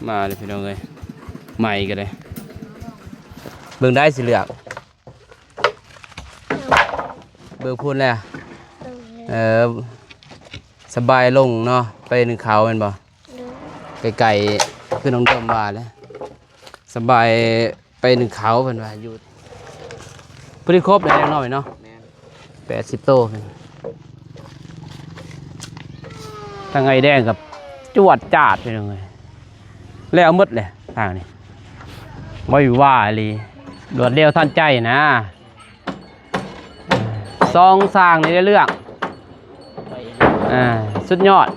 ມາເລີຍພີ່ນ້ອງເອີຍ ໃໝ່ກໍໄດ້ ເບິ່ງໄດ້ຊິເລືອກ ເບິ່ງພຸ້ນແຫຼະ ເອີ ສະບາຍລົງເນາະ ໄປໜຶ້ງເຂົ້າແມ່ນບໍ່? ໂດຍ ໃກ້ໆ ຄືນ້ອງເດີມວ່າແຫຼະ ສະບາຍ ໄປໜຶ້ງເຂົ້າເພິ່ນວ່າຢູ່ ພໍດີຄົບແລ້ວເນາະ ແມ່ນ ແປດສິບໂຕ ທາງໄອ້ແດງກັບຈວດຈາດໄປເລີຍ ແລ້ວໝົດແຫຼະທາງນີ້ ບໍ່ຫວາອີ່ຫຼີ ລວດເລັວທັນໃຈນະ ສອງຊ່າງນີ້ໄດ້ເລື່ອງ ອ່າ ສຸດຍອດ.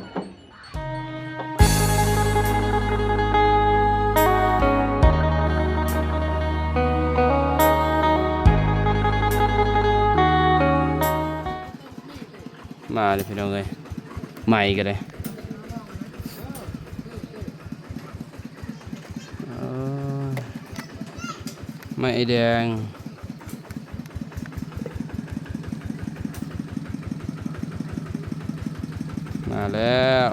ມາເລີຍພີ່ນ້ອງເອີຍ ໃໝ່ກໍໄດ້ ເອີ ໄມ້ແດງ ມາແລ້ວ.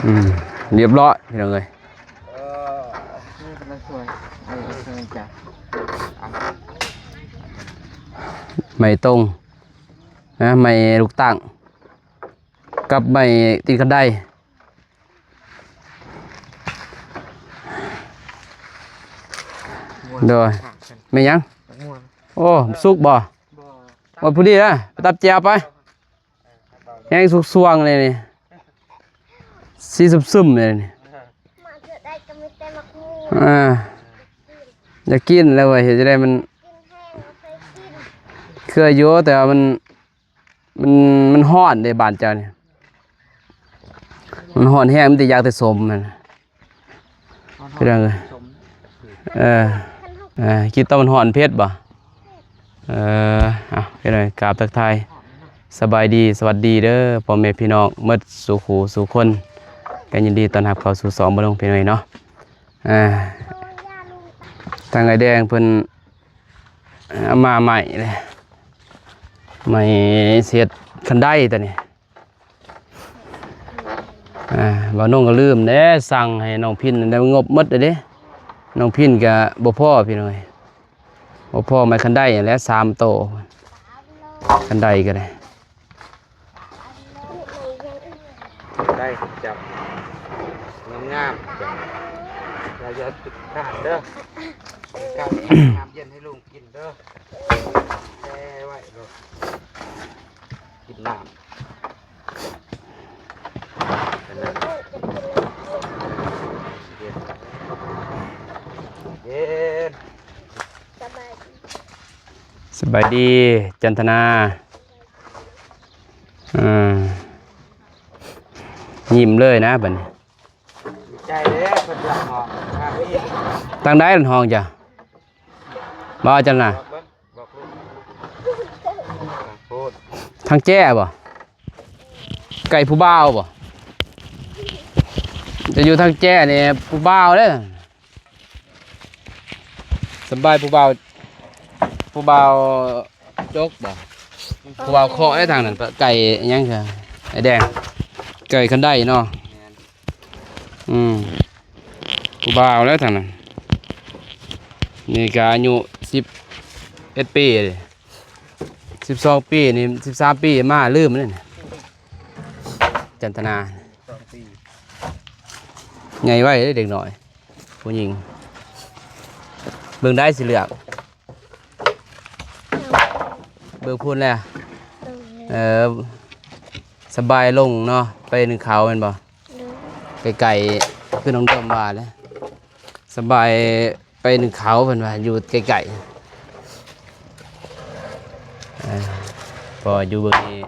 ອືມ ຮຽບຮ້ອຍ ພີ່ນ້ອງເອີຍ. ເອີ ເອີ ເປັນລະສວຍ ເອີ ເອີ ສວຍຈ້ະ ໄມ້ຕົງນະ ໄມ້ລູກຕັ້ງ ກັບໄມ້ຕີນຄັນໄດ. ໂດຍ ແມ່ນຫຍັງ? ໂອ້ ສຸກບໍ່? ບໍ່ ບໍ່ ພໍດີນະ ໄປຕັບແຈ່ວໄປ. ແຮງສຸກຊ່ວງເລີຍນີ້ ສີຊຶ້ມໆເລີຍນີ້ ມາເທື່ອໃດກໍມີແຕ່ໝາກມ່ວງ ອ່າ ຢາກກິນແລ້ວເວີຍ ເຮັດຈັ່ງໃດມັນ ກິນແຮງບໍ່ເຄີຍກິນ ເຄີຍຢູ່ ແຕ່ວ່າມັນ ມັນ ມັນຮ້ອນເດ້ບ້ານເຈົ້ານີ້ ມັນຮ້ອນແຮງ ມີແຕ່ຢາກແຕ່ສົ້ມຫັ້ນ. ພີ່ນ້ອງເອີຍ ເອີ ເອີ ກິນຕອນມັນຮ້ອນເຜັດບໍ່? ເອີ ເອົາ ພີ່ນ້ອງ ກາບທັກທາຍ ສະບາຍດີ ສະຫວັດດີເດີ ພໍ່ແມ່ພີ່ນ້ອງໝົດສູ່ຄູ່ສູ່ຄົນ ກໍຍິນດີຕ້ອນຮັບເຂົ້າສູ່ຊ່ອງບ່າວດົງ ພີ່ນ້ອງເນາະ. ອ່າ ທາງອ້າຍແດງເພິ່ນເອົາມາໃໝ່ເດ້ ໃໝ່ເຮັດຄັນໄດຕົວນີ້. ອ່າ ບ່າວນົງກໍລືມເດ້ ສັ່ງໃຫ້ນ້ອງພິນໄດ້ງົບໝົດເດ້ ນ້ອງພິນກໍບໍ່ພໍພີ່ນ້ອງເອີຍ ບໍ່ພໍໄມ້ຄັນໄດຫັ້ນແຫຼະ ສາມໂຕ ຄັນໄດກໍໄດ້ ໄດ້ຈັບງາມໆ ຈັບ ຢ່າ ຢ່າຕິດຂາດເດີ ການນ້ຳເຢັນໃຫ້ລຸງກິນເດີ ແຊ່ໄວ້ໂລດ ກິນນ້ຳ ເຢັນ ເຢັນ ສະບາຍດີ ຈັນທະນາ ອ່າ ຍິ້ມເລີຍນະບັດນີ້ ດີໃຈເດ້ ເພິ່ນຢາກຮ້ອງ ທາງນີ້ ທາງໃດຮ້ອງຈ້ະ ບໍ່ ຈັນທະນາ? ບອກເບິ່ງ ບອກລູກ ທາງແຈ້ບໍ່? ໄກ່ຜູ້ບ່າວບໍ່? ຈະຢູ່ທາງແຈ້ນີ້ຜູ້ບ່າວເດ້ ສະບາຍຜູ້ບ່າວ ຜູ້ບ່າວຈົກບໍ່? ຜູ້ບ່າວເຄາະໄດ້ທາງນັ້ນ ໄກ່ຫຍັງຊະ ໄອ້ແດງ ໄກ່ຄັນໄດເນາະ. ອືມ ຜູ້ບ່າວແລ້ວທາງນັ້ນ ນີ້ກະອາຍຸສິບເອັດປີ ສິບສອງປີນີ້ ສິບສາມປີມາລືມແລ້ວນີ້ ຈັນທະນາ ສອງປີ ໃຫຍ່ໄວເດ້ເດັກນ້ອຍ ຜູ້ຍິງ ເບິ່ງໄດ້ຊິເລືອກ ເບິ່ງພຸ້ນແຫຼະ ເອີ ສະບາຍລົງເນາະ ໄປໜຶ້ງເຂົ້າແມ່ນບໍ່? ໂດຍ ໃກ້ໆ ຄືນ້ອງເດີມວ່າແຫຼະ ສະບາຍໄປໜຶ້ງເຂົ້າເພິ່ນວ່າ ຢູ່ໃກ້ໆ ເອີ ພໍຢູ່ເບິ່ງນີ້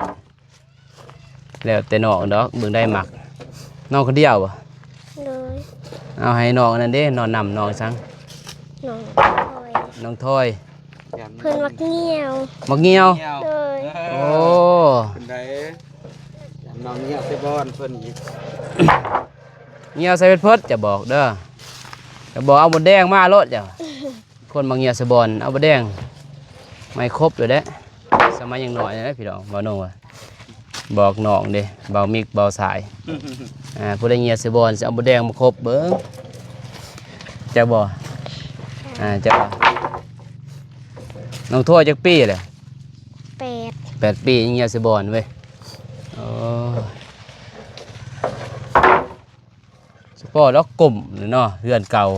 ແລ້ວແຕ່ນ້ອງດອກ ເບິ່ງໄດ້ມັກ. ນ້ອງຄົນດຽວບໍ່? ໂດຍ. ເອົາ ໃຫ້ນ້ອງອັນນັ້ນເດ້ ນອນນຳນ້ອງສັງ? ນ້ອງທອຍ. ນ້ອງທອຍ. ເພິ່ນມັກຍ່ຽວ. ມັກຍ່ຽວ? ໂດຍ. ໂອ້ ເປັນໃດ? ນ້ອງຍ່ຽວໃສ່ບ່ອນເພິ່ນອີກ. ຍ່ຽວໃສ່ເພິ່ນເພິ່ນ ຈະບອກເດີ. ຈະບອກເອົາມົດແດງມາໂລດເຈົ້າ. ຄົນມັກຍ່ຽວໃສ່ບ່ອນ ເອົາບົດແດງ ໄມ້ຄົບຢູ່ເດ້. ສະໄໝຍັງນ້ອຍເດ້ພີ່ນ້ອງ ບ່າວໂນວ່າ ບອກນ້ອງເດ້ ບ່າວມິກ ບ່າວສາຍ ອ່າ ຜູ້ໃດຍ່ຽວໃສ່ບ່ອນ ຊິເອົາບົດແດງມາຄົບເບິ່ງ ຈັກບໍ່? ອ່າ ຈັກບໍ່? ນ້ອງໂທຈັກປີແລ້ວ? ແປດ. ແປດປີ ຍັງຍ່ຽວໃສ່ບ່ອນເວີຍ. ໂອ້ ສະເພາະດອກກົມເນາະ ເຮືອນເກົ່າ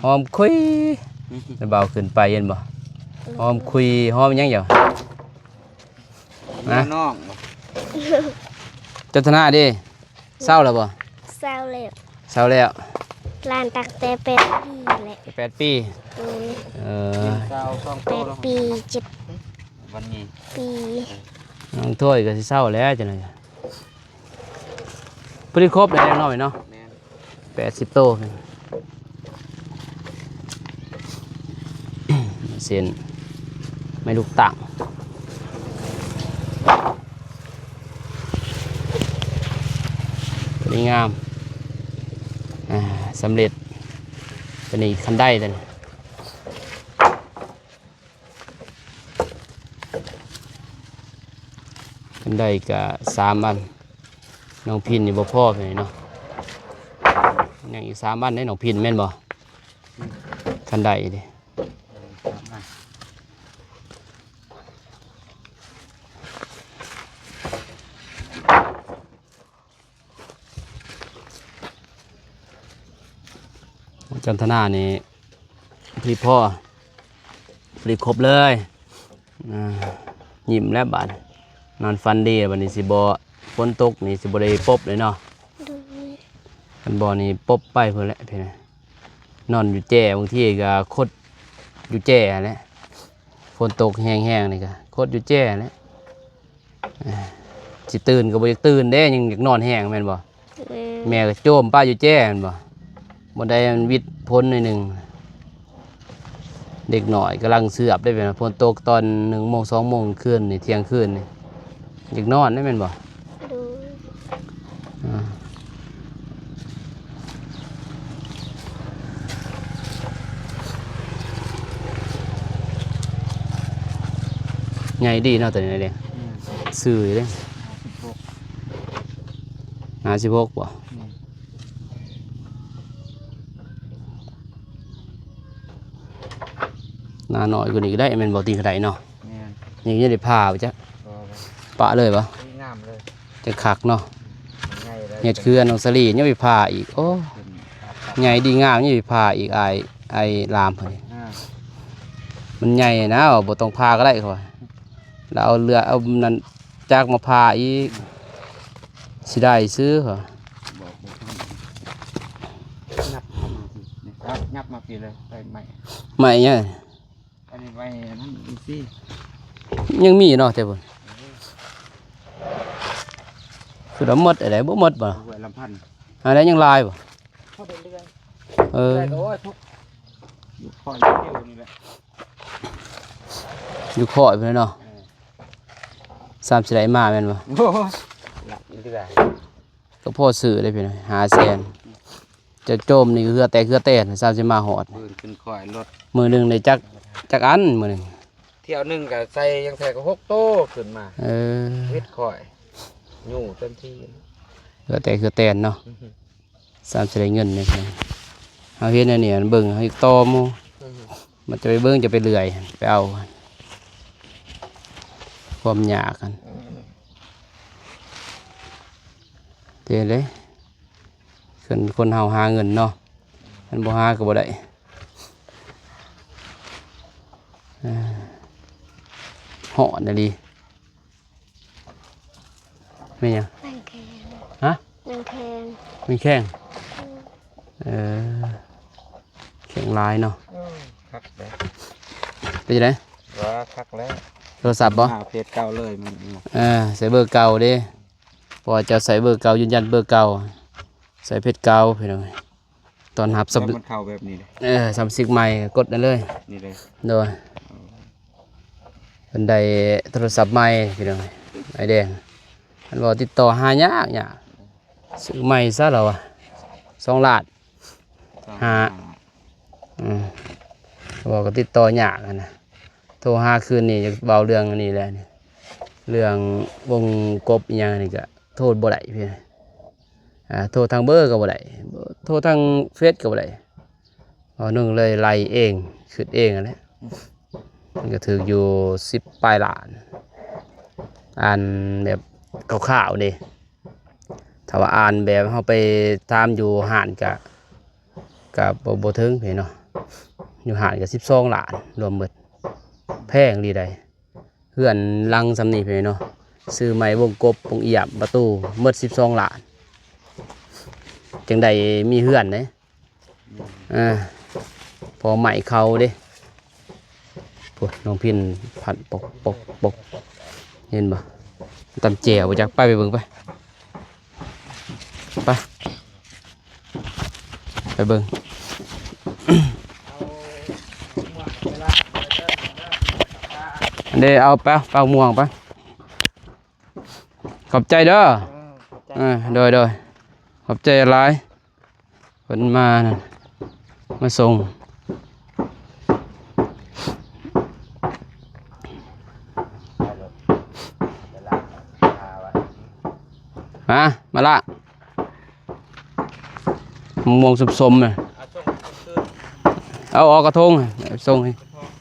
ຫອມຄຸຍ ແລ້ວບ່າວຂຶ້ນໄປເຫັນບໍ່? ຫອມຄຸຍ ຫອມຫຍັງຫຍັງ? ນະ ນ້ອງ ຈັນທະນາເດ້ ເຊົາແລ້ວບໍ່? ເຊົາແລ້ວ. ເຊົາແລ້ວ. ຫຼານຕັ້ງແຕ່ແປດປີແຫຼະ. ແປດປີ? ໂດຍ. ເອີ ແປດປີ ເຈັດປີ. ນ້ອງໂທຍກໍຊິເຊົາແລ້ວ ຈັ່ງໃດ ພໍດີຄົບແລ້ວເນາະ ແມ່ນ ແປດສິບໂຕ. ເສັ້ນໄມ້ລູກຕັ້ງ ພໍດີງາມ ອ່າ ສຳເລັດ. ຕົວນີ້ຄັນໄດຕົວນີ້ ຄັນໄດກະສາມອັນ. ນ້ອງພິນນີ້ບໍ່ພໍເລີຍເນາະ ຍັງອີກສາມອັນເດ້ນ້ອງພິນ ແມ່ນບໍ່? ອືມ ຄັນໄດເດ້. ຈັນທະນານີ້ ພໍດີພໍ ພໍດີຄົບເລີຍ. ອ່າ ຍິ້ມແລ້ວບາດນີ້ ນອນຝັນດີ. ບາດນີ້ຊິບໍ່ ຝົນຕົກນີ້ຊິບໍ່ໄດ້ປົບເລີຍເນາະ. ໂດຍ. ຄັນບໍ່ນີ້ປົບໄປພຸ້ນແຫຼະພີ່ນ້ອງ. ນອນຢູ່ແຈ ບາງທີກໍຄົດຢູ່ແຈຫັ້ນແຫຼະ ຝົນຕົກແຮງໆນີ້ກໍຄົດຢູ່ແຈຫັ້ນແຫຼະ. ເອີ ຊິຕື່ນກໍບໍ່ຢາກຕື່ນເດ້ ຍັງຢາກນອນແຮງແມ່ນບໍ່? ແມ່ນ. ແມ່ກໍໂຈມປ້າຢູ່ແຈແມ່ນບໍ່? ບໍ່ໄດ້ ມັນວິດຝົນໜ້ອຍໜຶ່ງ. ເດັກນ້ອຍກຳລັງເຊືອບໄດ້ ເປັນຝົນຕົກຕອນໜຶ່ງໂມງ ສອງໂມງຄືນນີ້ ທ່ຽງຄືນນີ້ ຢາກນອນໄດ້ແມ່ນບໍ່? ໂດຍ. ອ່າ ໃຫຍ່ດີເນາະ ຕົວນີ້ເດ້. ອືມ ຊື່ຢູ່ເດ້. ຫ້າສິບຫົກ ຫ້າສິບຫົກບໍ່? ອືມ ໜ້ານ້ອຍກວ່ານີ້ກໍໄດ້ແມ່ນບໍ່? ຕີນກະໄດເນາະ. ແມ່ນ. ຍັງ ຍັງໄດ້ຜ່າບໍ່ຈັກ? ບໍ່ ບໍ່ ປະເລີຍບໍ່? ດີງາມເລີຍ. ຈັກຄັກເນາະ. ອືມ ໃຫຍ່ເລີຍ. ເຮັດຄືອັນນ້ອງສາລີຍັງໄປຜ່າອີກ. ໂອ້ ໃຫຍ່ດີງາມ ຍັງໄປຜ່າອີກ. ອ້າຍ ອ້າຍລາມເພິ່ນ ອ່າ ມັນໃຫຍ່ນະ ບໍ່ຕ້ອງຜ່າກໍໄດ້ ເຂົາວ່າ. ແລ້ວເອົາເລືອດ ເອົານັ້ນ ຈັກມາຜ່າອີກ ຊິໄດ້ຊື່ ບອກບໍ່ທັນ. ຫຍັບເຂົ້າມາພີ້ ຫຍັບມາພີ້ເລີຍ. ໄຟໄໝ້ ໄໝ້ຫຍັງ? ອັນນີ້ໄໝ້ອັນນັ້ນອີກຊີ້ ຍັງມີເນາະ ແຕ່ເພິ່ນ ເອີ ຄືວ່າໝົດໄດ້ບໍ່? ໝົດບໍ່? ຫ້ວຍລຳພັນ ອັນນັ້ນຍັງຫຼາຍບໍ່? ເຂົ້າໄປເລື້ອຍ. ເອີ ແລ້ວກໍ ໂອ້ຍ ທຸກ ຢູ່ຂ້ອຍດຽວນີ້ແຫຼະ ຢູ່ຂ້ອຍພຸ້ນເນາະ. ເອີ ຊ້ຳຊິໄດ້ມາແມ່ນບໍ່? ໂອ້ຍ ຫຼັບເລື້ອຍ ກໍພໍຊື້ໄດ້ພີ່ນ້ອງ ຫ້າແສນ. ຈະໂຈມນີ້ເຫື່ອແຕກເຫື່ອແຕນ ຊ້ຳຊິມາຮອດ. ບືນຂຶ້ນຂ້ອຍລົດ ມື້ໜຶ່ງໄດ້ຈັກ ຈັກອັນມື້ໜຶ່ງ? ຖ້ຽວໜຶ່ງກໍໃສ່ຈັ່ງແທ້ກໍຫົກໂຕຂຶ້ນມາ. ເອີ ວິດຂ້ອຍ ຍູ້ເຕັມທີ່ ເຫື່ອແຕກເຫື່ອແຕນເນາະ. ອືຮຶ ຊ້ຳຊິໄດ້ເງິນນີ້ ເຮົາເຮັດແນວນີ້ ເບິ່ງເຮົາອີກຕໍ່ໝູ່. ອືຮຶ ມັນຈະໄປເບິ່ງ ຈະໄປເລື່ອຍ ໄປເອົາ ຄວາມຍາກຫັ້ນ. ອືມ ເດ້ເດ້ ຄົນ ຄົນເຮົາຫາເງິນເນາະ ຄັນບໍ່ຫາກໍບໍ່ໄດ້. ເອີ ຮ້ອນອີ່ຫຼີ. ແມ່ນຫຍັງ? ໜັງແຂງ. ຮະ? ໜັງແຂງ. ແມ່ນແຂງ? ອືມ ເອີ ແຂງຫຼາຍເນາະ. ເອີ ຄັກເດ້. ເປັນຈັ່ງໃດ? ວ່າຄັກແລ້ວ. ໂທລະສັບບໍ່? ຫາເຟສເກົ່າເລີຍມັນ. ເອີ ໃສ່ເບີເກົ່າເດ້. ພາະວ່າເຈົ້າໃຊ້ເບີເກົ່າ ຢືນຢັນເບີເກົ່າ ໃຊ້ເຟສເກົ່າພີ່ນ້ອງ. ຕ້ອນຮັບສະ ແລ້ວມັນເຂົ້າແບບນີ້ເດ້ ເອີ ສະມາຊິກໃໝ່ກໍກົດນັ້ນເລີຍ ນີ້ເດ້ ໂດຍ ເອີ ເພິ່ນໄດ້ໂທລະສັບໃໝ່ພີ່ນ້ອງ ອ້າຍແດງ. ມັນບອກຕິດຕໍ່ຫາຍາກ ຍາກ ຊື້ໃໝ່ຊະລາວວ່າ ສອງລ້ານ ສອງລ້ານ ຫ້າ ອືມ ບອກກໍຕິດຕໍ່ຍາກຫັ້ນນະ. ໂທຫາຄືນນີ້ ຢາກເວົ້າເລື່ອງອັນນີ້ແຫຼະ ເລື່ອງວົງກົບອີ່ຫຍັງນີ້ກະໂທບໍ່ໄດ້ພີ່ ອ່າ ໂທທາງເບີກໍບໍ່ໄດ້ ໂທທາງເຟສກໍບໍ່ໄດ້. ເວົ້າໜຶ່ງເລີຍໄລ່ເອງ ຄຶດເອງຫັ້ນແຫຼະ ມັນກໍຖືກຢູ່ສິບປາຍລ້ານ ອ່ານແບບຄ່າວໆເດ້. ຖ້າວ່າອ່ານແບບເຮົາໄປຖາມຢູ່ຮ້ານກະ ກະບໍ່ ບໍ່ເຖິງເດ້ເນາະ ຢູ່ຮ້ານກະສິບສອງລ້ານລວມເບິດ ແພງອີ່ຫຼີໃດ. ເຮືອນຫຼັງສ່ຳນີ້ເດ້ເນາະ ຊື້ໃໝ່ວົງກົບ ໂປ່ງອຽມ ປະຕູ ໝົດສິບສອງລ້ານ ຈັ່ງໄດ້ມີເຮືອນເດ້. ອ່າ ພໍໄມ້ເຂົ້າເດ້ ພຸ້ນ ນ້ອງພິນພັນ ປົກ ປົກ ປົກ ເຫັນບໍ່? ຕຳແຈ່ວບໍ່ຈັກ ໄປ ໄປເບິ່ງໄປ ໄປ ໄປເບິ່ງ ເດ້ ເອົາໄປ ເອົາໝ່ວງໄປ. ຂອບໃຈເດີ ເອີ ຂອບໃຈ ເອີ ໂດຍ ໂດຍ ຂອບໃຈຫຼາຍ. ເພິ່ນມານັ້ນ ມາສົ່ງ ມາ ມາລະ ມະມ່ວງສົ້ມໆນະ ເອົາອອກກະທົງ ສົ່ງໃຫ້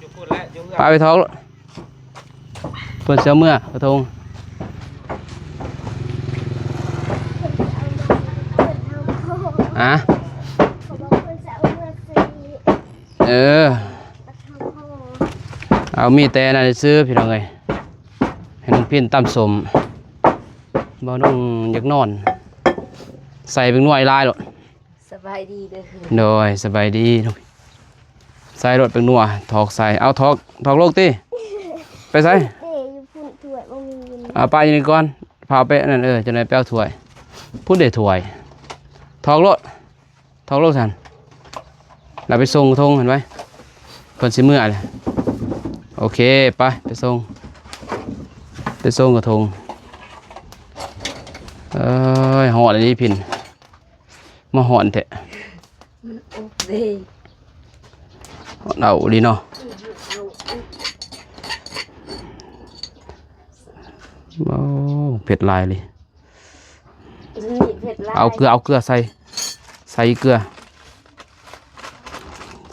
ຢູ່ພຸ້ນແຫຼະ ຢູ່ເຮືອນ ປະໄປທອກໂລດ. ເພິ່ນຊິເອົາເມືອກະທົງ ອາ ເອີ ເອົາມີແຕ່ນັ້ນຊື່ພີ່ນ້ອງເອີຍ ໃຫ້ນ້ອງພິນຕຳສົ້ມ ບໍ່ນ້ອງຢາກນອນ ໃສ່ເບັກນົວຫຼາຍໂລດ. ສະບາຍດີເດີ ໂດຍ ສະບາຍດີ ໃສ່ໂລດເປັນນົວ ຖອກໃສ່ ເອົາຖອກ ຖອກໂລກຕິ ໄປໃສ ເດ້ ຢູ່ພຸ້ນຖ້ວຍບໍ່ມີ ເອົາປະຢູ່ນີ້ກ່ອນ ພາໄປອັນນັ້ນ ເອີ ຈັ່ງໃດໄປເອົາຖ້ວຍ ພຸ້ນເດ້ຖ້ວຍ ຖອກໂລດ ຖອກໂລກຊັ້ນ ແລ້ວໄປສົ່ງກະທົງຫັ້ນໄວ້ ເພິ່ນຊິເມືອແຫຼະ ໂອເຄ ໄປ ໄປສົ່ງ ໄປສົ່ງກະທົງ ເອີຍ ຮອດອີ່ຫຼີພິນ. ມາຮ້ອນແທ້ ມັນອົບເດ້ ຮ້ອນເອົາອີ່ຫຼີເນາະ ໂອ້ ເຜັດຫຼາຍເລີຍ ເອົາເກືອ ເອົາເກືອໃສ່ ໃສ່ເກືອ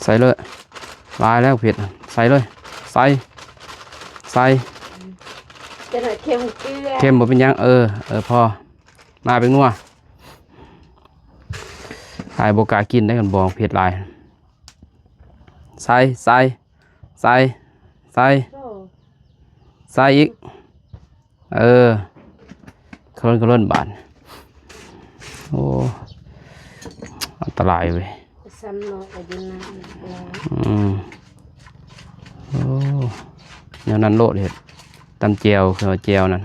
ໃສ່ເລີຍ ຫຼາຍແລ້ວເຜັດ ໃສ່ເລີຍ ໃສ່ ໃສ່ ຈະໜ້ອຍເຄັມເກືອ ເຄັມບໍ່ເປັນຫຍັງ ເອີ ເອີ ພໍ ມາເປັນນົວ ອ້າຍບໍ່ກ້າກິນໄດ໋ ຄັນບອກເຜັດຫຼາຍ ໃສ່ ໃສ່ ໃສ່ ໃສ່ ໃສ່ອີກ ເອີ ກະລົນ ກະລົນບາດ ໂອ້ ອັນຕະລາຍເວີຍ ຊ້ຳເນາະ ອາຍຸນານ ອືມ ໂອ້ ແນວນັ້ນໂລດ ເຮັດຕຳແຈ່ວ ຄືວ່າແຈ່ວນັ້ນ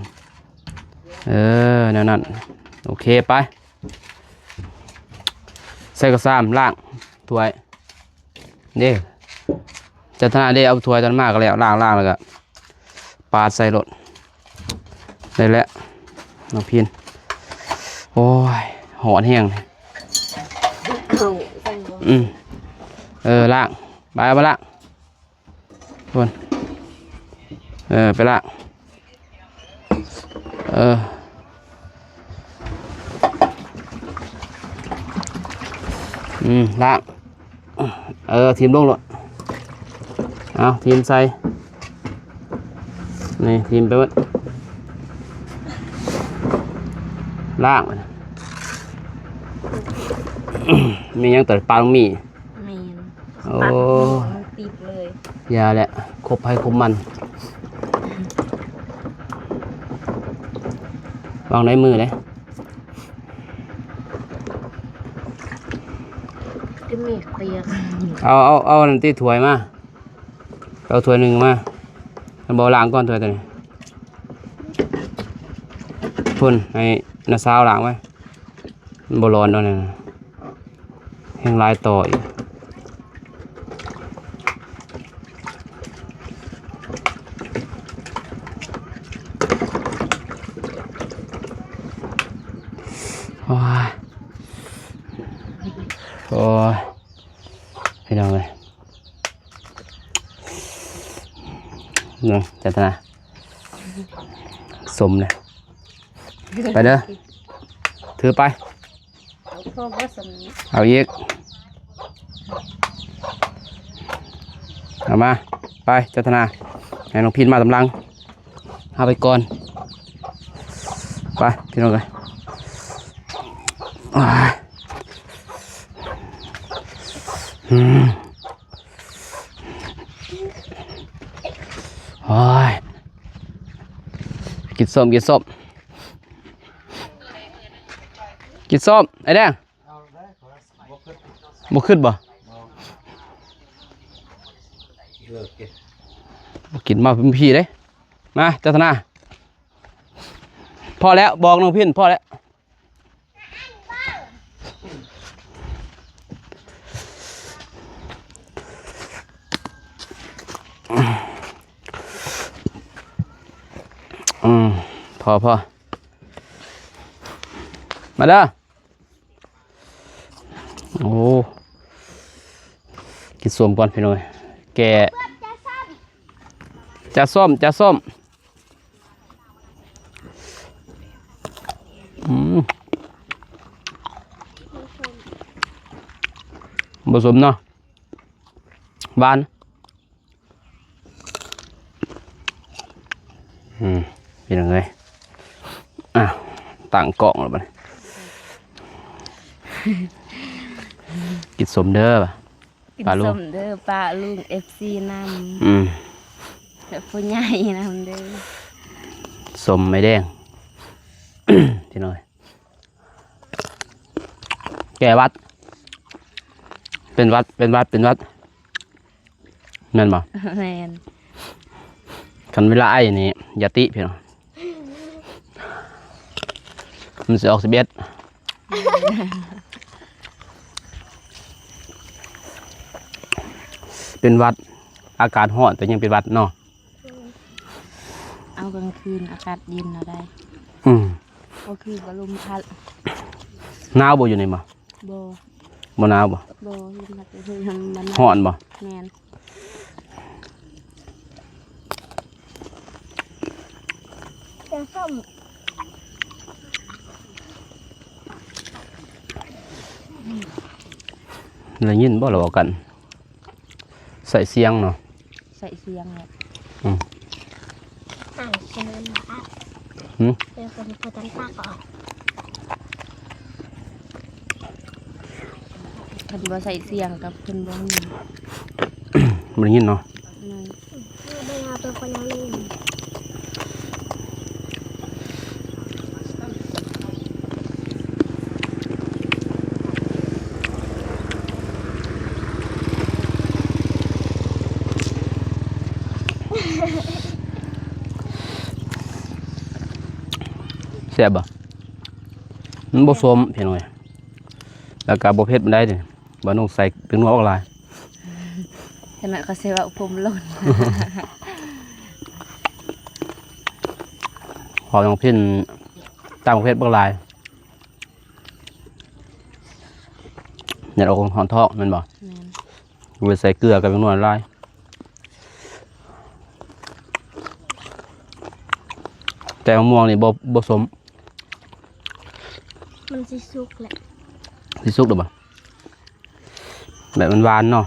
ເອີ ແນວນັ້ນ ໂອເຄ ໄປ. ໃສ່ກະຊາມ ລ້າງຖ້ວຍເດ້ ຈັນທະນາເດ້ ເອົາຖ້ວຍຕອນມາກໍແລ້ວ ລ້າງ ລ້າງແລ້ວກໍປາດໃສ່ໂລດ ໄດ້ແລ້ວ ນ້ອງພິນ ໂອ້ຍ ຮ້ອນແຮງ ເອົາໃສ່ບໍ່ ອືມ ເອີ ລ້າງ ໄປ ເອົາມາລ້າງ ພຸ້ນ ເອີ ໄປລ້າງ ເອີ ອືມ ລ້າງ ເອີ ຖິ້ມລົງໂລດ ເອົາ ຖິ້ມໃສ່ ນີ້ ຖິ້ມໄປເບິດ ລ້າງ ມີຫຍັງ ແຕ່ປາກໝີ່ ແມ່ນ ໂອ້ ປັກໝີ່ມັນຕິດເລີຍ ຢ່າແຫຼະ ຄົບໃຜຄົບມັນ ວາງໃນມືເດ້ ເອົາ ເອົາ ເອົາອັນນັ້ນຕິ ຖ້ວຍມາ ເອົາຖ້ວຍໜຶ່ງມາ ມັນບໍ່ລ້າງກ່ອນຖ້ວຍໂຕນີ້ ພຸ້ນ ໃຫ້ ນ້າສາວລ້າງໄວ້ ມັນບໍ່ຮ້ອນດອກນັ້ນນະ ແຮ່ງຫຼາຍຕໍ່ອີກ. ໂອ້ຍ ໂອ້ຍ ພີ່ນ້ອງເອີຍ ເບິ່ງຈັນທະນາ ສົມເລີຍ ໄປເດີ ຖືໄປ ເອົາອີກ ເອົາມາ ໄປ ຈັນທະນາ ໃຫ້ນ້ອງພິນມາຕາມຫຼັງ. ເຮົາໄປກ່ອນ ໄປພີ່ນ້ອງເອີຍ ໂອ້ຍ ອືມ ໂອ້ຍ ກິນສົ້ມ ກິນສົ້ມ ກິນສົ້ມ ໄອ້ແດງ. ບໍ່ຂຶ້ນບໍ່? ບໍ່ກິນມາພີ້ເດ້ ມາ ຈັນທະນາ ພໍແລ້ວ ບອກນ້ອງພິນ ພໍແລ້ວ ອືມ ພໍ ພໍ ມາເດີ. ໂອ້ ກິນສົ້ມກ່ອນພີ່ນ້ອງເອີຍ ແກ່ ຈາສົ້ມ ຈາສົ້ມ ອືມ ບໍ່ສົ້ມເນາະ ຫວານ. ອືມ ພີ່ນ້ອງເອີຍ ອ່ະ ຕັ້ງກ້ອງແລ້ວບັດນີ້ ກິນສົ້ມເດີ ກິນ ປ້າລຸງ ສົ້ມເດີ ປ້າລຸງ ເອັຟຊີ ນຳ ອືມ ແລະ ຜູ້ໃຫຍ່ນຳເດີ ສົ້ມໄມ້ແດງ ພີ່ນ້ອງເອີຍ. ແກ້ຫວັດ ເປັນຫວັດ ເປັນຫວັດ ເປັນຫວັດ ແມ່ນບໍ່? ແມ່ນ ຄັນເວລາໄອນີ້ຢ່າຕິພີ່ນ້ອງ ມັນຊິອອກສິບເອັດ ເປັນຫວັດ ອາກາດຮ້ອນແຕ່ຍັງເປັນຫວັດເນາະ. ເອົາກາງຄືນອາກາດເຢັນເອົາໄດ້ ອືມ ກໍຄືວ່າລົມພັດ ໜາວບໍ່ຢູ່ນີ້ບໍ່? ບໍ່ ບໍ່ໜາວບໍ່? ບໍ່ ລົມພັດກໍຄືມັນ ມັນ ຮ້ອນບໍ່? ແມ່ນ ແກງສົ້ມ ໄດ້ຍິນບໍ່ລະເວົ້າກັນ? ໃສ່ສຽງເນາະ ໃສ່ສຽງແຫຼະ ອືມ ອ່ານຊື່ນະ ຫືມ ເປັນຄົນບໍ່ທັນປາກອອກ ຄັນບໍ່ໃສ່ສຽງກໍເພິ່ນບໍ່ຮູ້ ບໍ່ໄດ້ຍິນເນາະ ແມ່ນ. ແຊບບໍ່? ມັນບໍ່ສົ້ມ ພີ່ນ້ອງເອີຍ ແລ້ວກໍບໍ່ເຜັດປານໃດເດ້. ບ່າວນຸ່ງໃສ່ແປ້ງນົວບັກຫຼາຍ ຂະໜາດເຂົາໃສ່ວ່າຜົມຫຼົ່ນ ເພາະນ້ອງພິນຕຳບັກເຜັດບັກຫຼາຍ ຢ້ານອອກຮ້ອນທ້ອງແມ່ນບໍ່? ແມ່ນ ເລີຍໃສ່ເກືອກັບແປ້ງນົວຫຼາຍ. ແຕ່ມະມ່ວງນີ້ບໍ່ ບໍ່ສົ້ມ ມັນຊິສຸກແຫຼະ ຊິສຸກແລ້ວບໍ່? ແບບມັນຫວານເນາະ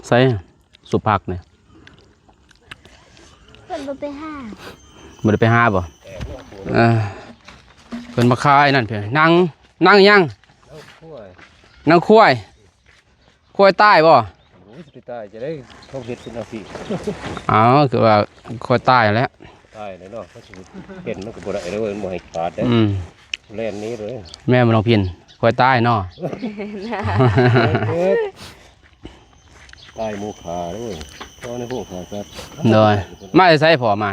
ໃສ່ສຸບຜັກນີ້ ເພິ່ນບໍ່ໄປຫາ ບໍ່ໄດ້ໄປຫາບໍ່? ເອີ ເພິ່ນມາຂາຍນັ້ນເພິ່ນ ນາງ ນາງຫຍັງ? ນາງຄວາຍ ນາງຄວາຍ ຄວາຍຕາຍບໍ່? ໂອ້ຍ ຊິໄປຕາຍຈະໄດ້ ເຂົາເຮັດເປັນອາຊີບ ເອົາ ຄືວ່າຄວາຍຕາຍຫັ້ນແຫຼະ. ຕາຍແລ້ວເນາະ ເຂົາຊິເປັນມັນກໍບໍ່ໄດ້ເດ້ ມັນບໍ່ໃຫ້ຂາດເດ້ ອືມ ແລ່ນໜີເລີຍ ແມ່ນບໍ່ນ້ອງພິນ? ຂ້ອຍຕາຍເນາະ ຕາຍໝູ່ຂ້າເດ້ ເພາະໃນໂຮງຂ້າສັດ ໂດຍ ມາແຕ່ໃສພໍ່ມາ?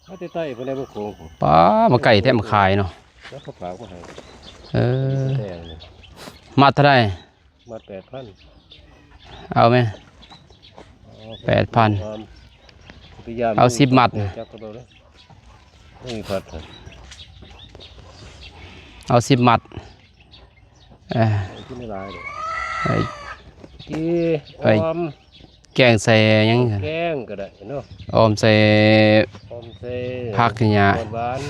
ມາແຕ່ໃຕ້ພຸ້ນແຫຼະ ເມືອງໂຂງ ປ້າ ມາໄກແທ້ມາຂາຍເນາະ ແລ້ວເຂົາຝາກມາໃຫ້ ເອີ ມັດເທົ່າໃດ? ມັດແປດພັນ ເອົາແມ ເອົາແປດພັນ ເອົາສິບມັດ ຈັກກະໂດດເດ້ ມີພັດ ເອົາສິບມັດ ເອີ ກິນຫຼາຍເດ້ ໄປ ໄປ ອອມ ແກງໃສ່ຫຍັງ? ແກງກໍໄດ້ເນາະ ອອມໃສ່ ອອມໃສ່ຜັກຫຍ້າ ຫວານ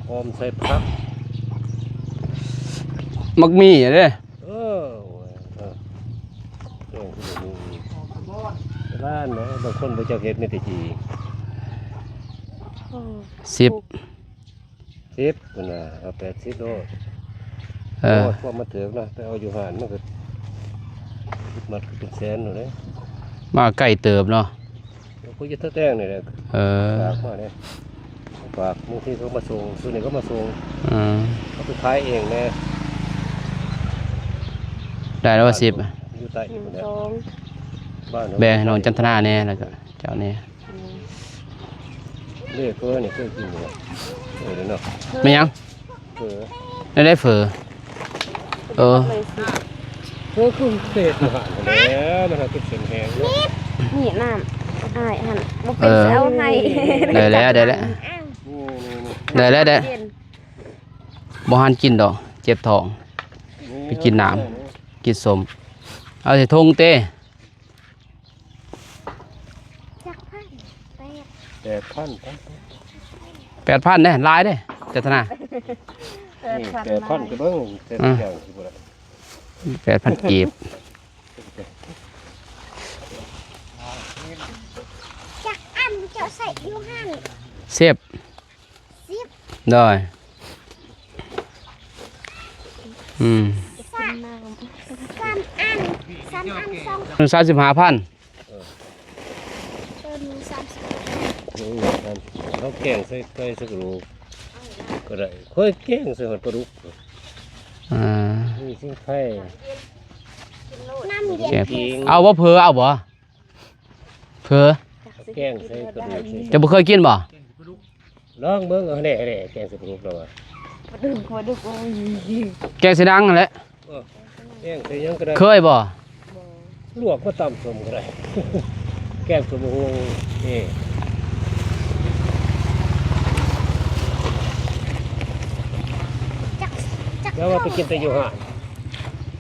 ໆ ອອມໃສ່ຜັກ ໝາກໝີ່ເດ້ ເອີ ໂອ້ຍ ເອີ ແກງຄືໝາກໝີ່ ໂບລານເນາະ ບາງຄົນບໍ່ຈັກເຮັດ ມີແຕ່ຈີ່ ສິບ ສິບພຸ້ນນະ ເອົາແປດສິບໂລດ ເອີ ໂອ້ຍ ຄວາມມັນຖືກນະ ໄປເອົາຢູ່ຮ້ານມັນກໍ ມັດກໍເປັນແສນໂລດເດ້ ມາໄກເຕີບເນາະ ເຂົາຢູ່ທ່າແຕງນີ້ແຫຼະ ເອີ ຝາກມາເດ້ ຝາກ ບາງທີເຂົາມາສົ່ງ ຊຸດນີ້ເຂົາມາສົ່ງ ອືມ ເຂົາໄປຂາຍເອງແດ່ ໄດ້ແລ້ວວ່າສິບ ຢູ່ໃຕ້ພຸ້ນແຫຼະ ໜຶ່ງ ສອງ ບ້ານເຮົາ ແບ່ງໃຫ້ນ້ອງຈັນທະນາແດ່ ແລ້ວກໍເຈົ້າແດ່ ອືມ ເດ້ ເຝີນີ້ເຄີຍກິນຢູ່ບໍ່? ເອີເນາະ ແມ່ນຫຍັງ? ເຝີ ແນວໃດເຝີ? ເອີ ເຝີຄືເຂດຢູ່ຫັ້ນແຫຼະ ມັນຫາເປັນເສັ້ນແຮງເນາະ ນີ້ນ້ຳອ້າຍຫັ້ນ ບໍ່ເປັນ ເອີ ຊິເອົາໃຫ້ ໄດ້ແລ້ວ ໄດ້ແລ້ວ ນີ້ໆໆ ໄດ້ແລ້ວ ໄດ້ ບໍ່ທັນກິນດອກ ເຈັບທ້ອງ ໄປກິນນ້ຳ ກິນສົ້ມ ເອົາໃສ່ຖົງເຕ. ຈັກພັນ? ແປດ ແປດພັນ ແປດພັນເດ້ ຫຼາຍເດ້ ຈັນທະນາ ແປດພັນ ນີ້ ແປດພັນ ຫຼາຍ ກໍເບິ່ງ ແຕ່ ອືມ ຢ່າງຊິບໍ່ໄດ້ ແປດພັນກີບ ຈັກອັນເຈົ້າໃສ່ຢູ່ຫັ້ນ? ສິບ ສິບ ໂດຍ ອືມ ສາມ ສາມອັນ ສາມອັນ ສອງ ສາມສິບຫ້າພັນ ເອີ ໂຕໜຶ່ງສາມສິບ ເອີ ສາມສິບ ເຮົາແກງໃສ່ໄກ່ໃສ່ກະດູກກໍໄດ້ ຂ້ອຍແກງໃສ່ຮອດປາດຸກ ອ່າ ມີຊິງໄຄ ນ້ຳເຢັນ ເອົາບໍ່? ເຝີເອົາບໍ່? ເຝີ ແກງໃສ່ປາດຸກ ເຈົ້າບໍ່ເຄີຍກິນບໍ່? ລອງເບິ່ງ ເອົາແດ່ໆ ແກງໃສ່ປາດຸກລະວ່າ ປາດຸກ ປາດຸກ ໂອ້ຍ ແກງໃສ່ໜັງຫັ້ນແຫຼະ ເອີ ແກງໃສ່ຫຍັງກໍໄດ້ ເຄີຍບໍ່? ບໍ່ ລວກມາຕຳສົ້ມກໍໄດ້ ແກງສົ້ມບັກຫຸ່ງນີ້ ແຕ່ວ່າໄປກິນແຕ່ຢູ່ຮ້ານ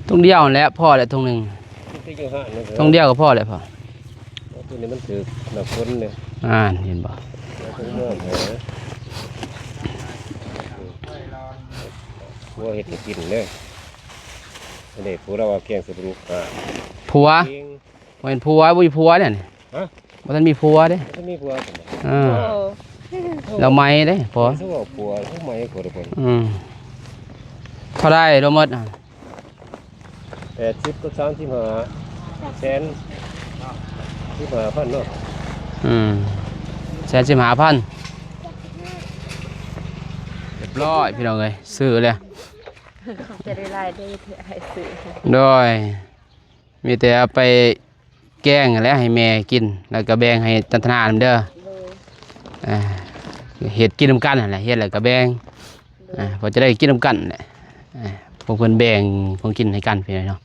ຖົງດຽວຫັ້ນແຫຼະ ພໍແຫຼະ ຖົງໜຶ່ງ ກິນແຕ່ຢູ່ຮ້ານນັ້ນ ຖົງດຽວກໍພໍແຫຼະພໍ່. ໂອ້ ຕົວນີ້ມັນຖືກນ້ຳຝົນເດ້ ອ່າ ເຫັນບໍ່? ຕົວເຮັດໃຫ້ກິນເດ້ ອັນນີ້ຜູ້ລາວວ່າແກງໃສ່ປາດຸກ ອ່າ ຜົວ ບໍ່ແມ່ນຜົວ ບໍ່ມີຜົວເດ້ນີ້ ຮະ ບໍ່ທັນມີຜົວເດ້ ບໍ່ທັນມີຜົວ ເອີ ໂອ້ ລາວໃໝ່ເດ້ພໍ່ ຊິວ່າຜົວ ຜູ້ໃໝ່ກໍໄດ້ ອືມ ເທົ່າໃດລວມໝົດ? ແປດສິບກັບສາມສິບຫ້າ ແສນສິບຫ້າພັນເນາະ ອືມ ແສນສິບຫ້າພັນ ຮຽບຮ້ອຍພີ່ນ້ອງເອີຍ ຊື້ແລ້ວ ຂອບໃຈຫຼາຍໆເດີທີ່ອ້າຍຊື້ ໂດຍ ມີແຕ່ເອົາໄປແກງຫັ້ນແຫຼະໃຫ້ແມ່ກິນ ແລ້ວກໍແບ່ງໃຫ້ຈັນທະນານຳເດີ ໂດຍ ອ່າ ເຮັດກິນນຳກັນຫັ້ນແຫຼະ ເຮັດແລ້ວກໍແບ່ງ ອ່າ ພໍຈະໄດ້ກິນນຳກັນແຫຼະ ອ່າ ພວກເພິ່ນແບ່ງຂອງກິນໃຫ້ກັນພີ່ນ້ອງເນາະ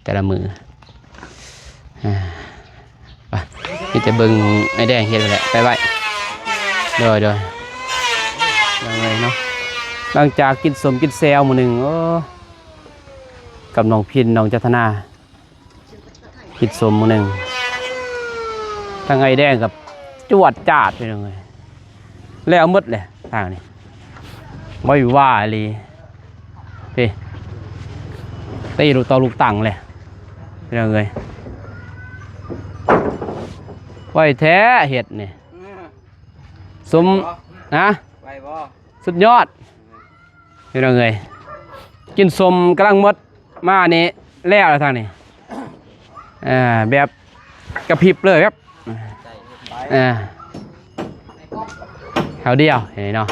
ແຕ່ລະມື້ ອ່າ ໄປ ມີແຕ່ເບິ່ງໄອ້ແດງເຮັດແຫຼະ ໄປໄວ້ ໂດຍ ໂດຍ ເນາະ ຫຼັງຈາກກິນສົ້ມກິນແຊວມື້ໜຶ່ງ ໂອ້ ກັບນ້ອງພິນ ນ້ອງຈັນທະນາ ກິນສົ້ມມື້ໜຶ່ງ ທາງໄອ້ແດງກັບຈວດຈາດພີ່ນ້ອງເອີຍ ແລ້ວໝົດແຫຼະທາງນີ້ ໄວວາອີ່ຫຼີ ພີ້ ຕີລູກເຕົາລູກຕັງແຫຼະພີ່ນ້ອງເອີຍ ໄວແທ້ເຮັດນີ້ ສົ້ມ ໄວບໍ່? ນະ ໄວບໍ່? ສຸດຍອດ ພີ່ນ້ອງເອີຍ ກິນສົ້ມກຳລັງໝົດ ມານີ້ແລ້ວລະທາງນີ້ ເອີ ແບບກະພິບເລີຍແບບ ເອີ ເທົ່າດຽວນີ້ເນາະ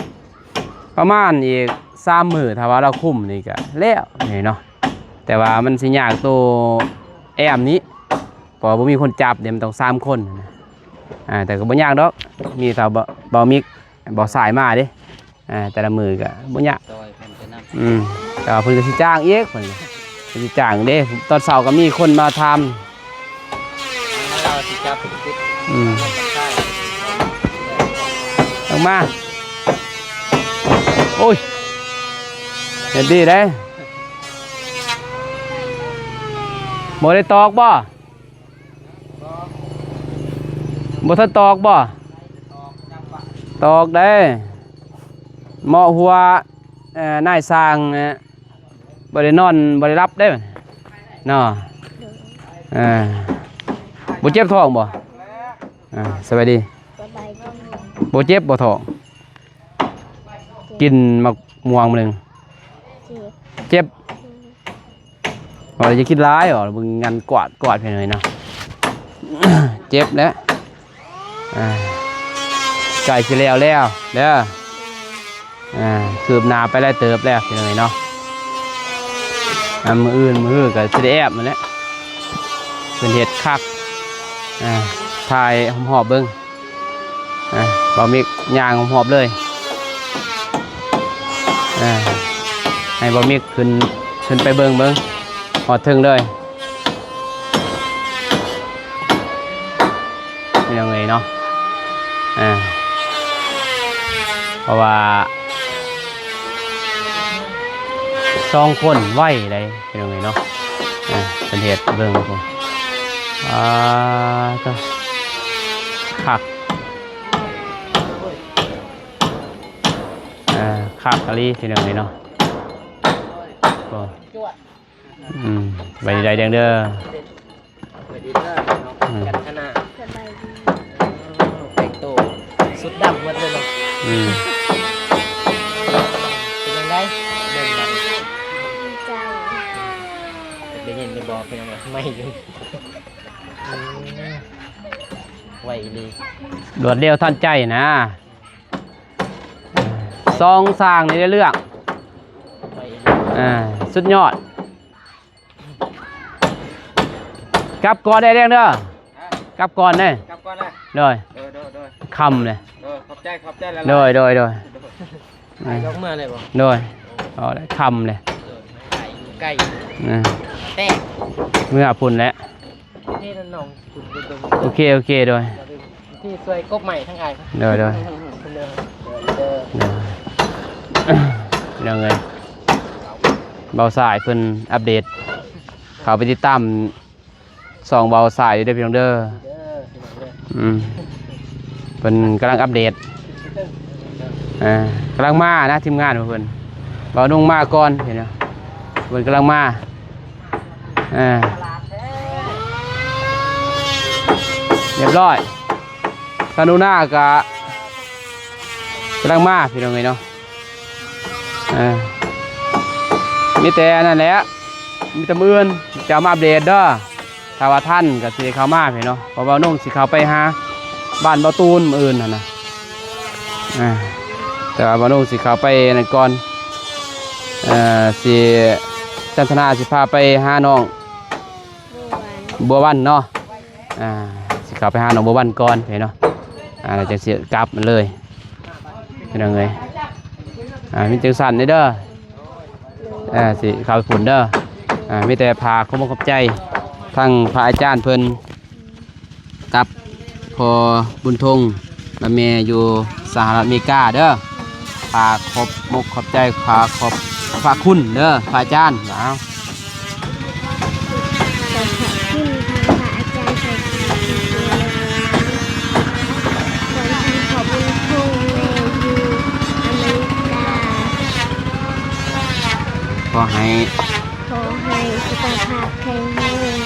ປະມານອີກສາມມື້ ຖ້າວ່າລາວຄຸມນີ້ກະແລ້ວນີ້ເນາະ. ແຕ່ວ່າມັນຊິຍາກໂຕແອ້ມນີ້ ເພາະວ່າບໍ່ມີຄົນຈັບເດ້ ມັນຕ້ອງສາມຄົນນະ. ອ່າ ແຕ່ກໍບໍ່ຍາກດອກ ມີແຕ່ເບົາ ເບົາມິກ ເບົາຊາຍມາເດ້. ອ່າ ແຕ່ລະມື້ກໍບໍ່ຍາກ ຊ່ອຍເພິ່ນໄປນຳ. ອືມ ແຕ່ວ່າເພິ່ນກໍຊິຈ້າງອີກ ເພິ່ນ ເພິ່ນຊິຈ້າງເດ້. ຕອນເຊົ້າກໍມີຄົນມາຖາມ ລາວຊິຈັບເປັນຕິດ. ອືມ ອອກມາ. ໂອ້ຍ ເຮັດດີເດ້. ບໍ່ໄດ້ຕອກບໍ່? ບໍ່ທັນຕອກບໍ່? ຕອກໄດ້ ເໝາະຫົວ ເອີ ນາຍຊ່າງ ເອີ ບໍ່ໄດ້ນອນ ບໍ່ໄດ້ຫຼັບເດ້ເນາະ. ເອີ ບໍ່ເຈັບທ້ອງບໍ່? ອ່າ ສະບາຍດີ. ສະບາຍດີ. ບໍ່ເຈັບບໍ່ທ້ອງ? ກິນໝາກມ່ວງມື້ໜຶ່ງ ເຈັບ ເຈັບ. ອືມ ວ່າຢ່າຄິດຫຼາຍ ວ່າເບິ່ງງານກວາດ ກວາດເພິ່ນເລີຍເນາະ. ເຈັບແລ້ວ ອ່າ ໃກ້ຊິແລ້ວແລ້ວເດີ. ອ່າ ຄືບໜ້າໄປຫຼາຍເຕີບແລ້ວພີ່ນ້ອງເອີຍເນາະ. ອ່າ ມື້ອື່ນມື້ຮືກໍຊິໄດ້ແອບນັ້ນແຫຼະ ເພິ່ນເຮັດຄັກ. ອ່າ ຖ່າຍຮອບໆເບິ່ງ. ອ່າ ບ່າວມິກຍ່າງຮອບໆເລີຍ. ອ່າ ໃຫ້ບ່າວມິກຂຶ້ນ ຂຶ້ນໄປເບິ່ງ ເບິ່ງຮອດເທິງເລີຍ ພີ່ນ້ອງເອີຍເນາະ. ອ່າ ເພາະວ່າສອງຄົນໄວໃດ໋ ພີ່ນ້ອງເອີຍເນາະ. ອ່າ ເພິ່ນເຮັດເບິ່ງ ອ່າ ຕະ ຄັກ ອ່າ ຄັກອີ່ຫຼີ ພີ່ນ້ອງເອີຍເນາະ. ໂອ້ ອືມ ໄປໄດ້ເດີ ໄປດີເດີເນາະ. ອືມ ກັນຂະໜາດ ສະບາຍດີ. ແຕ່ງໂຕສຸດດຳໝົດເລີຍເນາະ. ອືມ ເປັນຈັ່ງໃດເບິ່ງບັດນີ້? ດີໃຈ. ໄດ້ຍິນຢູ່ບໍ່ພີ່ນ້ອງ? ໄໝ້ຢູ່. ອືມ ໄວອີ່ຫຼີ ລວດເລັວທັນໃຈນະ. ສອງຊ່າງນີ້ໄດ້ເລື່ອງ ໄວອີ່ຫຼີ ອ່າ ສຸດຍອດ. ກັບກ່ອນໄດ້ແດງເດີ ຮະ ກັບກ່ອນເດ້ ກັບກ່ອນລະ. ໂດຍ ໂດຍ ໂດຍ ໂດຍ ຄ່ຳເລີຍ. ໂດຍ ຂອບໃຈ ຂອບໃຈຫຼາຍໆ. ໂດຍ ໂດຍ ໂດຍ ໄປອອກເມືອເລີຍບໍ່? ໂດຍ ເອົາລະ ຄ່ຳເລີຍ. ໂດຍ ໄກ ໄກ ອ່າ ແຕກ ເມືອພຸ້ນແຫຼະ. ໂອເຄ ໂອເຄ ໂດຍ ທີ່ຊ່ວຍກົບໃໝ່ທັງອ້າຍ. ໂດຍ ໂດຍ ໂດຍ ໂດຍ ພີ່ນ້ອງເອີຍ ບ່າວຊາຍເພິ່ນອັບເດດ ເຂົ້າໄປຕິດຕາມຊ່ອງບ່າວຊາຍເດີ ພີ່ນ້ອງເດີ. ເດີ ພີ່ນ້ອງເດີ ອືມ ເພິ່ນກຳລັງອັບເດດ ອ່າ ກຳລັງມານະ ທີມງານຂອງເພິ່ນ. ບ່າວນຸ່ງມາກ່ອນ ເຫັນບໍ່ ເພິ່ນກຳລັງມາ. ອ່າ ຮຽບຮ້ອຍ ທານຸນາກະກຳລັງມາ ພີ່ນ້ອງເອີຍເນາະ. ອ່າ ມີແຕ່ນັ້ນແຫຼະ ມີແຕ່ມື້ອື່ນຈະມາອັບເດດເດີ. ຖ້າວ່າທັນກໍຊິໄດ້ເຂົ້າມາພີ້ເນາະ ເພາະວ່ານ້ອງຊິເຂົ້າໄປຫາບ້ານບ່າວຕູນມື້ອື່ນຫັ້ນນະ. ອ່າ ແຕ່ວ່າບ່າວນຸ່ງຊິເຂົ້າໄປນັ້ນກ່ອນ ເອີ ຊິ ຈັນທະນາຊິພາໄປຫານ້ອງບົວວັນເນາະ. ອ່າ ຊິເຂົ້າໄປຫານ້ອງບົວວັນກ່ອນເນາະ ອ່າ ແລ້ວຈັ່ງຊິກັບມາເລີຍ ພີ່ນ້ອງເອີຍ. ອ່າ ມີຈັ່ງຊັ້ນເດີ ອ່າ ຊິເຂົ້າໄປພຸ້ນເດີ. ອ່າ ມີແຕ່ຝາກຄວາມຂອບໃຈທາງພະອາຈານເພິ່ນ ກັບພໍ່ບຸນທົງ ແລະ ແມ່ຢູ່ສະຫະລັດອາເມລິກາເດີ. ຝາກຂອບມົກຂອບໃຈ ຝາກຂອບພະຄຸນເດີ ພະອາຈານ. ເອົາ ຂອບພະຄຸນທາງພະອາຈານໄຊຄຳ ທີ່ຊ່ວຍເຫຼືອ ສ່ວນທາງພໍ່ບຸນທົງແມ່ຢູ່ອາເມລິກາ ຂໍໃຫ້ ຂໍໃຫ້ສຸຂະພາບແຂງແຮງ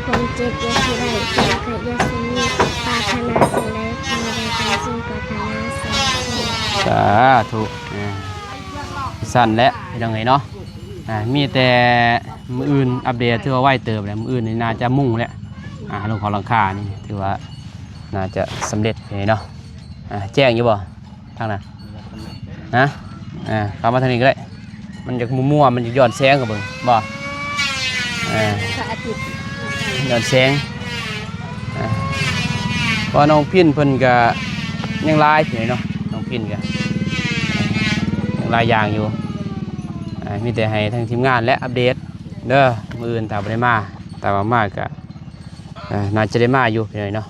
ຄວາມເຈັບຢ່າຊິໄດ້ ຄວາມໄຂ້ຢ່າຊິມີ ປາດຖະໜາສິ່ງໃດ ຂໍໃຫ້ໄດ້ຕາມສິ່ງປາດຖະໜາ. ສາທຸ ສາທຸ. ອ່າ ຊັ້ນແຫຼະ ພີ່ນ້ອງເອີຍເນາະ. ອ່າ ມີແຕ່ມື້ອື່ນອັບເດດ ຖືວ່າໄວເຕີບແຫຼະ ມື້ອື່ນນີ້ໜ້າຈະມຸງແຫຼະ. ອ່າ ລົງເຂົ້າຫຼັງຄານີ້ ຖືວ່າໜ້າຈະສຳເລັດເນາະ. ອ່າ ແຈ້ງຢູ່ບໍ່? ທາງນັ້ນ ຮະ ອ່າ ເຂົ້າມາທາງນີ້ກໍໄດ້ ມັນຢາກມົວໆ ມັນຢາກຍ້ອນແສງ ກໍເບິ່ງ ບໍ່ ອ່າ ພະອາທິດ ຍ້ອນແສງ ອ່າ ເພາະວ່ານ້ອງພິນເພິ່ນກໍຍັງຫຼາຍຢູ່ເນາະ ນ້ອງພິນກໍຍັງຫຼາຍຢ່າງຢູ່ ອ່າ ມີແຕ່ໃຫ້ທາງທີມງານແຫຼະອັບເດດເດີ ມື້ອື່ນຖ້າບໍ່ໄດ້ມາ ຖ້າວ່າມາກໍ ອ່າ ໜ້າຈະໄດ້ມາຢູ່ພີ່ນ້ອງເນາະ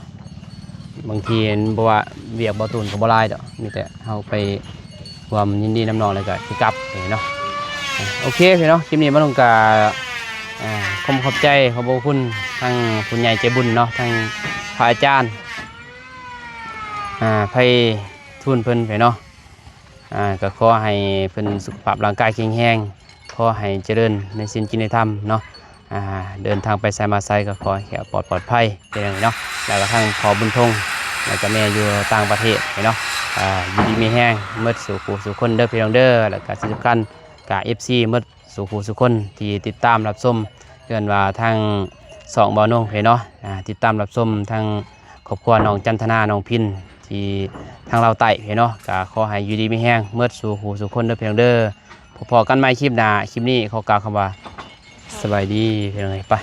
ບາງທີເຫັນບໍ່ວ່າວຽກບໍ່ຕູນກໍບໍ່ຫຼາຍດອກ ມີແຕ່ເຮົາໄປຮ່ວມຍິນດີນຳນ້ອງ ແລ້ວກໍຊິກັບເນາະ ໂອເຄພີ່ນ້ອງ ຄລິບນີ້ມາລົງກະ ອ່າ ຂໍຂອບໃຈ ຂອບພະຄຸນທາງຜູ້ໃຫຍ່ໃຈບຸນເນາະ ທາງພະອາຈານ ອ່າ ໄພທູນເພິ່ນພີ່ນ້ອງ ອ່າ ກໍຂໍໃຫ້ເພິ່ນສຸຂະພາບຮ່າງກາຍແຂງແຮງ ຂໍໃຫ້ຈະເລີນໃນສິນກິນໃນທຳເນາະ ອ່າ ເດີນທາງໄປໃສມາໃສກໍຂໍໃຫ້ແຄ້ວຄາດປອດໄພ ເປັນຫຍັງເນາະ ແລ້ວກໍທັງພໍ່ບຸນທົງ ແລ້ວກໍແມ່ຢູ່ຕ່າງປະເທດເນາະ ອ່າ ຢູ່ດີມີແຮງໝົດສູ່ຜູ້ສູ່ຄົນເດີພີ່ນ້ອງເດີ ແລ້ວກໍທີ່ສຳຄັນກໍເອັຟຊີໝົດສູ່ຜູ້ສູ່ຄົນທີ່ຕິດຕາມຮັບຊົມ ເອີ້ນວ່າທາງຊ່ອງບ່າວນົງເນາະ ອ່າ ຕິດຕາມຮັບຊົມທາງຄອບຄົວນ້ອງຈັນທະນາ ນ້ອງພິນ ທີ່ທາງລາວໃຕ້ເນາະ ກໍຂໍໃຫ້ຢູ່ດີມີແຮງໝົດສູ່ຜູ້ສູ່ຄົນເດີພີ່ນ້ອງເດີ ພໍ້ກັນໃໝ່ຄລິບໜ້າ ຄລິບນີ້ຂໍກ່າວຄຳວ່າ ສະບາຍດີພີ່ນ້ອງເອີຍ ໄປ